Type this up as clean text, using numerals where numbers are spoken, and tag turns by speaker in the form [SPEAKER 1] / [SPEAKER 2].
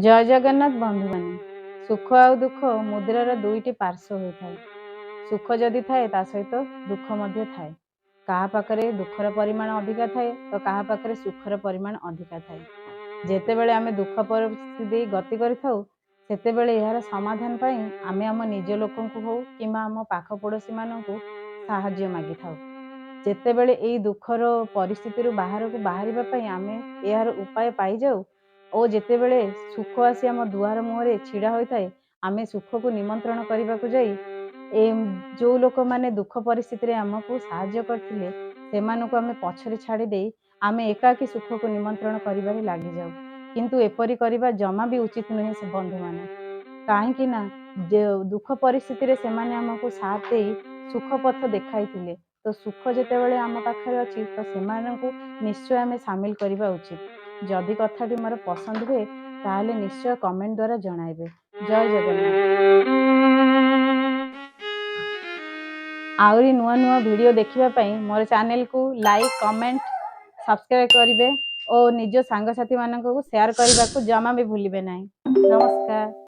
[SPEAKER 1] ଜୟ ଜଗନ୍ନାଥ ବନ୍ଧୁମାନେ। ସୁଖ ଆଉ ଦୁଃଖ ମୁଦ୍ରାର ଦୁଇଟି ପାର୍ଶ୍ୱ ହୋଇଥାଏ। ସୁଖ ଯଦି ଥାଏ, ତା ସହିତ ଦୁଃଖ ମଧ୍ୟ ଥାଏ। କାହା ପାଖରେ ଦୁଃଖର ପରିମାଣ ଅଧିକା ଥାଏ ତ କାହା ପାଖରେ ସୁଖର ପରିମାଣ ଅଧିକା ଥାଏ। ଯେତେବେଳେ ଆମେ ଦୁଃଖ ପରିସ୍ଥିତି ଦେଇ ଗତି କରିଥାଉ, ସେତେବେଳେ ଏହାର ସମାଧାନ ପାଇଁ ଆମେ ଆମ ନିଜ ଲୋକଙ୍କୁ ହଉ କିମ୍ବା ଆମ ପାଖ ପଡ଼ୋଶୀମାନଙ୍କୁ ସାହାଯ୍ୟ ମାଗିଥାଉ। ଯେତେବେଳେ ଏଇ ଦୁଃଖର ପରିସ୍ଥିତିରୁ ବାହାରକୁ ବାହାରିବା ପାଇଁ ଆମେ ଏହାର ଉପାୟ ପାଇଯାଉ ଓ ଯେତେବେଳେ ସୁଖ ଆସି ଆମ ଦୁଆର ମୁହଁରେ ଛିଡ଼ା ହୋଇଥାଏ, ଆମେ ସୁଖକୁ ନିମନ୍ତ୍ରଣ କରିବାକୁ ଯାଇ ଏ ଯେଉଁ ଲୋକମାନେ ଦୁଃଖ ପରିସ୍ଥିତିରେ ଆମକୁ ସାହାଯ୍ୟ କରିଥିଲେ, ସେମାନଙ୍କୁ ଆମେ ପଛରେ ଛାଡ଼ି ଦେଇ ଆମେ ଏକାକୀ ସୁଖକୁ ନିମନ୍ତ୍ରଣ କରିବାରେ ଲାଗିଯାଉ। କିନ୍ତୁ ଏପରି କରିବା ଜମା ବି ଉଚିତ ନୁହେଁ ସେ ବନ୍ଧୁମାନେ। କାହିଁକି ନା ଦୁଃଖ ପରିସ୍ଥିତିରେ ସେମାନେ ଆମକୁ ସାଥ ଦେଇ ସୁଖ ପଥ ଦେଖାଇଥିଲେ। ତ ସୁଖ ଯେତେବେଳେ ଆମ ପାଖରେ ଅଛି, ତ ସେମାନଙ୍କୁ ନିଶ୍ଚୟ ଆମେ ସାମିଲ କରିବା ଉଚିତ। ଯଦି କଥାଟି ମୋର ପସନ୍ଦ ହୁଏ, ତାହେଲେ ନିଶ୍ଚୟ କମେଣ୍ଟ ଦ୍ୱାରା ଜଣାଇବେ। ଜୟ ଜଗନ୍ନାଥ। ଆହୁରି ନୂଆ ନୂଆ ଭିଡ଼ିଓ ଦେଖିବା ପାଇଁ ମୋର ଚ୍ୟାନେଲକୁ ଲାଇକ୍, କମେଣ୍ଟ, ସବସ୍କ୍ରାଇବ୍ କରିବେ ଓ ନିଜ ସାଙ୍ଗସାଥିମାନଙ୍କୁ ସେୟାର କରିବାକୁ ଜମା ବି ଭୁଲିବେ ନାହିଁ। ନମସ୍କାର।